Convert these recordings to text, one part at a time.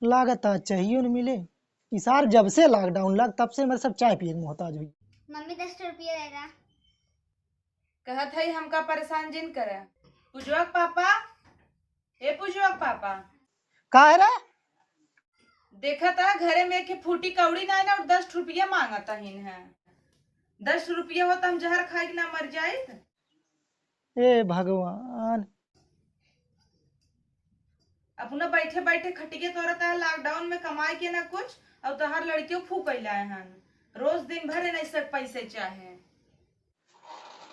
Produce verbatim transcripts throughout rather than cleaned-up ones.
लागत आज चाहिए न मिले। ई सार जब से lockdown लग, तब से मेरे सब चाय पिए के मोहताज हुई। मम्मी, दस रुपया दे दा। कहत है, हमका परेशान जिन करे। पुजवा के पापा, ए पुजवा के पापा। का है रे? देखत है, घरे में एक फूटी कौड़ी नाई ना, और दस रुपया मांगत हइन है। दस रुपया हो तो हम जहर खाई के ना मर जाइत। ए भगवान। अपना बैठे बैठे खटिए तोरत है, lockdown में कमाई के ना कुछ, और तोहार लड़कियों फूकैला हन। रोज दिन भर एने से पैसे चाहे।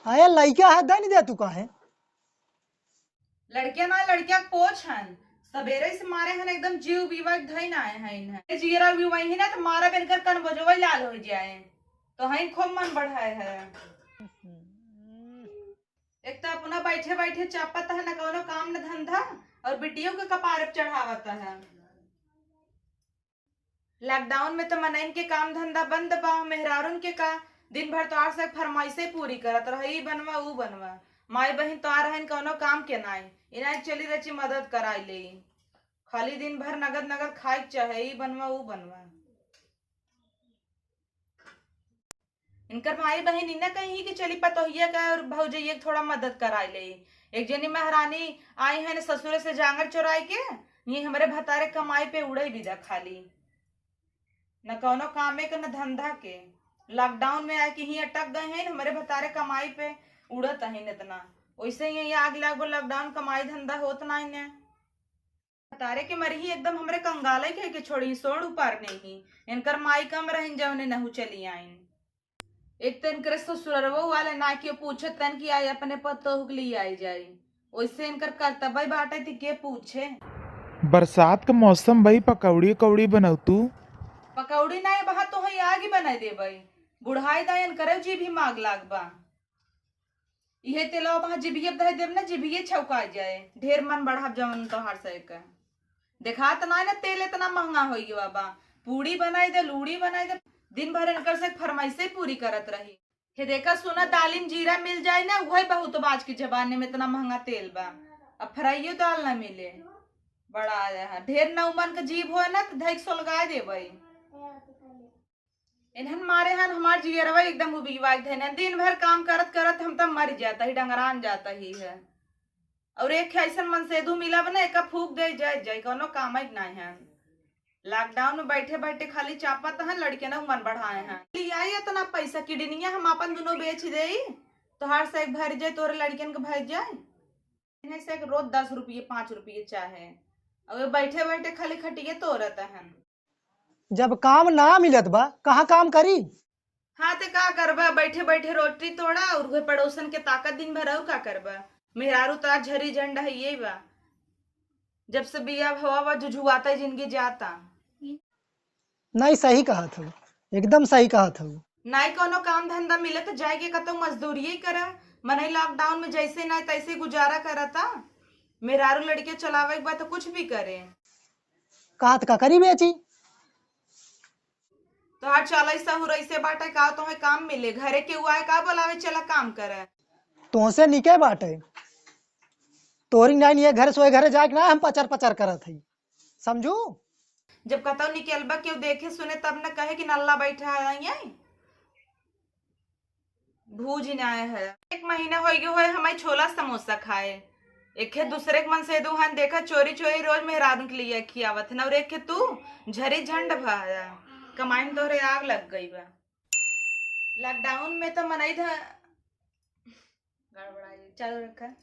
अरे लइका है, दे नहीं दे तू काहे? लड़किया ना, लड़किया के पोछ हन। सबेरे से मारे हन, एकदम जीव बीवा के धइन आए हैं इन्हें। ए जियरा भी वही ना तो मारा बेनकर कन बजवई लाल हो जाए। तो हई खूब मन बढ़ाए है। एक तो अपना बैठे बैठे चापत है, न कौनो काम न धंधा, और बिटियों के कपार पे चढ़ावत है। Lockdown में तो मनइन के काम धंधा बंद बा, मेहरारून के का, दिन भर तोहार से फरमाइशे पूरी करत रह, ई बनवा, ऊ बनवा। माई बहिन तोहार हइन कौनो काम के नाई, इनाई चली रची मदद कराई ले। खाली दिन भर नगद नगद खाए के चाहे, ई बनवा, ऊ बनवा। इनकर माई बहिन इन्हें कहीं कि चली पतोहिया का और भौजैया के थोड़ा मदद कराई ले। एक जनी महारानी आई है न ससुरे से जांगर चोराई के, ये हमरे भतारे कमाई पे उड़े बिदा खाली। न कौनो कामे के, न धंधा के। Lockdown में आके ही अटक गए हैं, हमरे भतारे कमाई पे उड़त हैं इतना। वैसे ही आग लागो, lockdown कमाई धंधा होत ना इन्हें। भतारे के मरही एकदम हमरे कंगाले के, के छोड़ी, सोड़ उपार नहीं। इनकर माई कम रहिन जौने नहु चली आइन। एक तो इनकरे ससुररवो वाले ना के पूछत तन कि आई अपने पतोह के लिए आई जाई। ओइसे इनकर कर्तव्य बाटे ती के पूछे। बरसात के मौसम बई, पकौड़ी उकौड़ी बनौतू। पकौड़ी ना, ये बहा तो है आगी बनाई देबई। बुढ़ाई दायन करे जी भी माग लाग बा। इहे तेलवा बहा जिभिये धई देब ना, जिभिये छौका जाए। ढेर मन बढ़ाब जवन तोहार से के। देखात ना है ना, तेल इतना महंगा होइ गवा बा। पूड़ी बनाई दे, लूड़ी बनाई दे, दिन भर इनकर से फरमाइशे पूरी करत रही। हे देखा सुना, दालिन जीरा मिल जाए ना, उहे बहुत बाज के जमाने में इतना महंगा तेल बा। अब फ्राइयो दाल ना मिले। बड़ा आया है, ढेर ना उमन के जीभ होए ना, तो धई के सोलगाए देबई। इन्हन मारे हन हमार जियरवा एकदम उबिवाई धैन। दिन भर काम करत करत हम तब मर जाता ही, डंगरान जाता ही है। और एक ऐसन मनसेदू मिला बना, एका फूक दे जाए जाए, कोनो काम के नाई है। Lockdown में बैठे बैठे खाली चापत हन, लड़के ना मन बढ़ाए हैं। ले आई इतना पैसा, किडनिया हम अपन दोनों बेच देई, तोहार से एक भर जाए, तोरे लड़कन के भर जाए। इन्हें से एक रोज दस रुपये, पाँच रुपये चाहे, और बैठे बैठे खाली खटिए तोरत हन। जब काम ना मिलत बा, कहाँ काम करी? हाँ, ते का करबा, बैठे बैठे रोटी तोड़ा और उहे पड़ोसन के ताकत दिन भर, और का करबा? मेहरारू तो आज झरी झंड है ये बा, जब से बिया भवा बा, जुझुआता जिंदगी जाता। नहीं, सही कहत हऊ, एकदम सही कहत हऊ। नाई कोनो काम धंधा मिले तो जाए के कतौ मजदूरिये करा। मनई lockdown में जैसे नाई तैसे गुजारा करता। मेहरारू लड़के चलावे के बा तो कुछ भी करे। कहत का करी बेची? तोहार चाल ऐसा हो रही से बाटे का, तोहे काम मिले, घरे के हुआ है का बोलावे चला काम करे। तोहसे निके बाटे, तोहरी नाई निये घर सोए घरे जाए के ना हम पचर पचर करत हई, समझू? जब कतौ निकलबा केहू देखे सुने तब न कहे कि नल्ला बैठा है, आई, आई। भूज ना आए है। एक महीना हो गयो है हमारे छोला समोसा खाए। एक है दूसरे के मन से दुहान देखा चोरी चोरी रोज मेहरारू के लिए खियावत है ना, और एक है तू झरी झंड भाया। कमाई में तोहरे आग लग गई बा। Lockdown में तो मनई ध-, गड़बड़ाई, चालू रखा।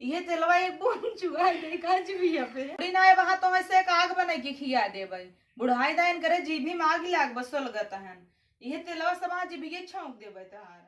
इहे तेलवा एक बूंद चुआ दे, का जीभिया पे। बुढ़ी ना आए, वहां तो वैसे एक आग बने के खिया देबे। बुढ़ाई दायन करे, जीभी में आग लाग, बस सोलगत हन। इहे तेलवा सब वहां जीभिये छौंक देबे तोहार।